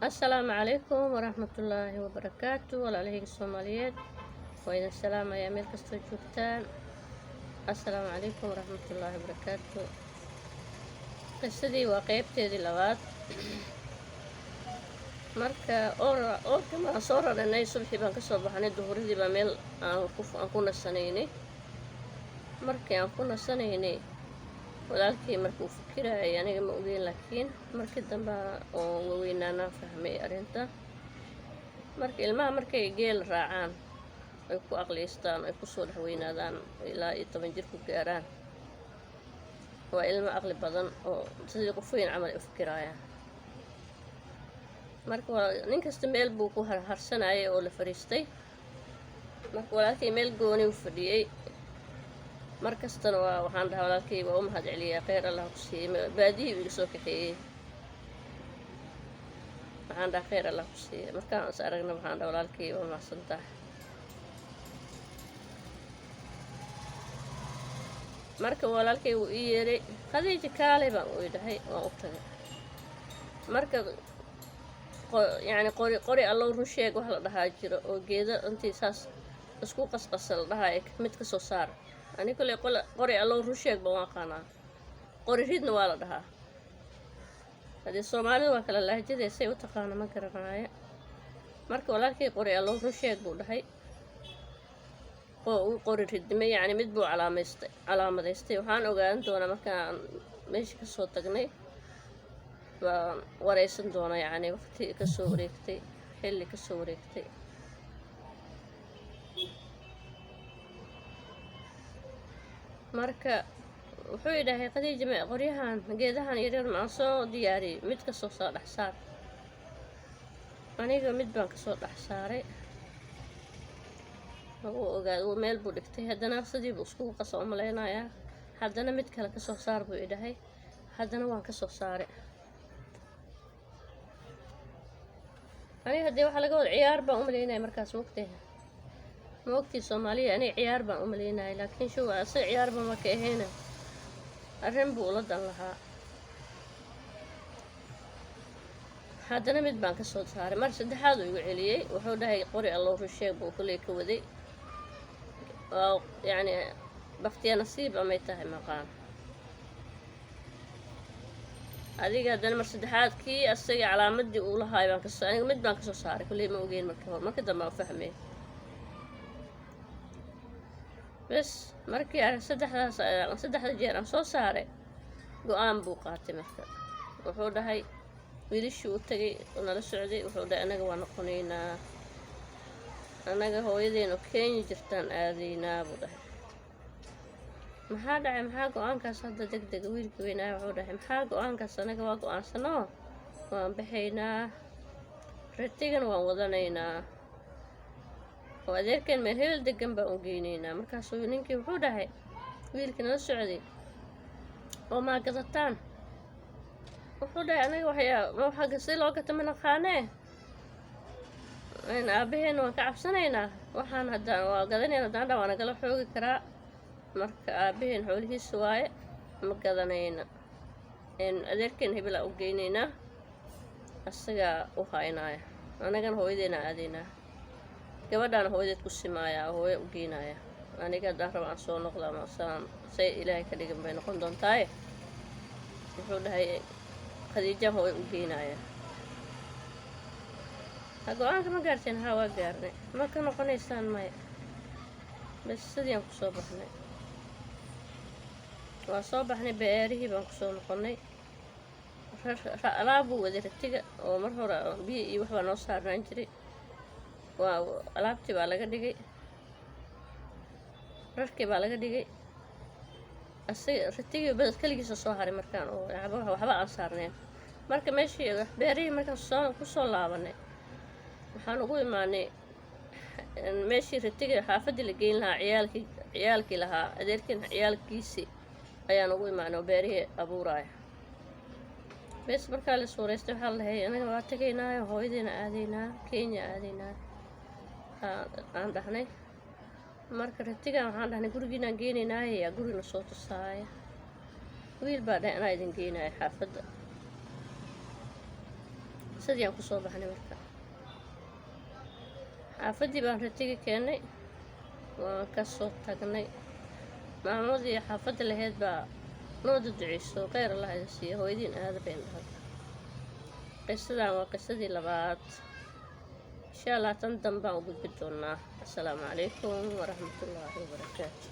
Asalaamu calaykum waraxmatullaahi wabarakaatu. Walaalahayga Soomaaliyeed, waa idin salaamayaa meel kastoo joogtaan. Assalaamu calaykum waraxmatullaahi wabarakaatu. Qisadii waa qeybteedii labaad. Marka oorka maan soo raranay, subaxii baan kasoo baxnay, duhuradii baa meel aan ku nasanaynay. Markii aan ku nasanaynay, walaalkii markuu fikirayay, aniga ma ogeyn, laakiin markii dambe oo waweynaanaan fahmay arrinta. Marka ilmaha markay geel raacaan, ay ku aqliystaan, ay kusoo dhex weynaadaan ilaa iyo 10 jir ku gaaraan, waa ilmo aqli badan oo sidii qof weyn camal ay u fikiraayaan. Marka waa nin kasta meel buu ku harharsanayay oo la fariistay. Marka walaalkay meel gooni u fadhiyey mar kastana. Waa waxaan dhahaa, walaalkay waa u mahad celiyaa, kheyr Allah ku siiyey, baadiyihii uu iga soo kaxeeyey. Waxaan dhahaa, kheyr Allah ku siiyey. Markaan is aragna, waxaan dhaha, walaalkay, waa mahadsan tahay. Marka walaalkay wuu ii yeeray, "Khadiija, kaalay," baan u dhahay. Waan u tagay. Marka yacni qori qori allow run sheeg wax la dhahaa jiro, oo geedo intii saas isku qasqasa la dhahayo mid ka soo saar. Ani kolley qori allow run sheeg baan u aqaanaa, qori ridna waa la dhahaa. Haddii Soomaalida waa kala lahjadee, say u taqaano ma garanaayo. Marka walaalkay qori allow run sheeg buu dhahay oo uu qori ridnimay, yacni mid buu calaamaystay, calaamadaystay. Waxaan ogaan doonaa markaan meesha kasoo tagnay, baan wareysan doonaa, yacni waqti kasoo wareegtay, xilli kasoo wareegtay. Marka wuxuu idhahay, "Khadiija, ma qoryahan geedahan yaryar ma aan soo diyaariyey mid kasoo soo dhex saar." Aniga mid baan kasoo dhex saaray. Wuu ogaad, meel buu dhigtay. Haddana sidii buu iskugu qasa u malaynayaa. Haddana mid kale kasoo saar buu idhahay. Haddana waan kasoo saaray. Aniga haddii waxaa laga wada ciyaar baan u malaynaya markaas. Mogtahay, ma ogtii Soomaaliya, aniga ciyaar baan u malaynaya, laakiin show asaga ciyaarba ma ka ahayna, arrin buu ula dan lahaa. Haddana mid baan kasoo saaray. Mar saddexaad uu igu celiyey. Wuxuu dhahay, qori allow rusheeg buu kolley ka waday. Waa yacni baktiya nasiib amay tahay maqaan adiga. Haddana mar saddexaad kii asaga calaamadii uu lahaay baan kasoo, aniga mid baan kasoo saaray. Kolley ma ogeyn markii hore, markii dambe aan fahmay bes. Markii aan saddexdaas, saddexda jeer aan soo saaray, go-aan buu qaatay. Marka wuxuu dhahay, wiilishii u tagay oo nala socday, wuxuu dhahay, "Anaga waa noqonaynaa, annaga hooyadeena oo Kenya jirtaan aadaynaa," buu dhahay. "Maxaa dhacay? Maxaa go-aankaas hadda deg dega?" Wiilkii weynaayo wuxuu dhahay, "Maxaa go-aankaas? Anaga waa go-aansanoo waan baxaynaa, ratigan waan wadanaynaa oo adeerkeen meel hebel degan baan u geynaynaa." Markaasuu ninkii wuxuu dhahay, wiilkii nala socday, "Oo maa gadataan?" Wuxuu dhahay, "Anaga waxyaa waxa si loo gata ma naqaanee, aabaheena waan ka cabsanaynaa. Waxaan haddaan waa gadanayna, haddaan dha waa nagala xoogi karaa. Marka aabaheen xoolihiisa waaye, ma gadanayna. Adeerkeen hebelaa u geynaynaa, asagaa u haynaya, annagana hooyadeena aadaynaa. Gabadhaana hooyadeed ku simaayaa oo hooya u geynaya. Aniga haddaan raba aan soo noqdo ama saan say Ilaahay ka dhigan bay noqon doontaaye," wuxuu dhahay, "Khadiijaan hooya u geynaya." "Ha, go-aanka ma gaarteen?" "Haa, waa gaarnay." "Ma ka noqonaysaan?" "Maya." Bes, sidii aan kusoo baxnay. Waa soo baxnay, beerihii baan kusoo noqonnay. Alaab buu waday ratiga oo mar hore biyo iyo waxbaa noo saarnaan jiray. Waa alaabtii baa laga dhigay, rarkii baa laga dhigay. Asaga ratigii bas keligiisa soo haray markaan oo waxba aan saarnayn. Marka meeshii beerihii markaan soo kusoo laabanay, waxaan ugu imaanay meeshii ratiga xaafaddii la geyn lahaa. Ciyaalkii lahaa adeerkeen ciyaalkiisii ayaan ugu imaanay oo beerihii abuuraya. Bes, markaa la suuraystay, waxaa la dhahay, "Anaga waa tegaynaayo, hooyadeena aadaynaa, Kenya aadaynaa," aan dhahnay. Marka ratigan waxaan dhahnay, gurigiinaan geenaynaaye, yaa gurigna soo tusaaya? Wiil baa dhahay, anaa idin geenaya xaafadda. Sidii aan kusoo baxnay marka, xaafaddii baan ratiga keennay, waan ka soo tagnay. Maamadii xaafadda lahayd baa noo duduceyso, kheyr Allah idin siiya, hooyadiin aada bayn dhahay. Qisadan waa qisadii labaad. Insha Allah tan dambaan u gudbi doonaa. Assalaamu calaykum waraxmatullaahi wabarakaatu.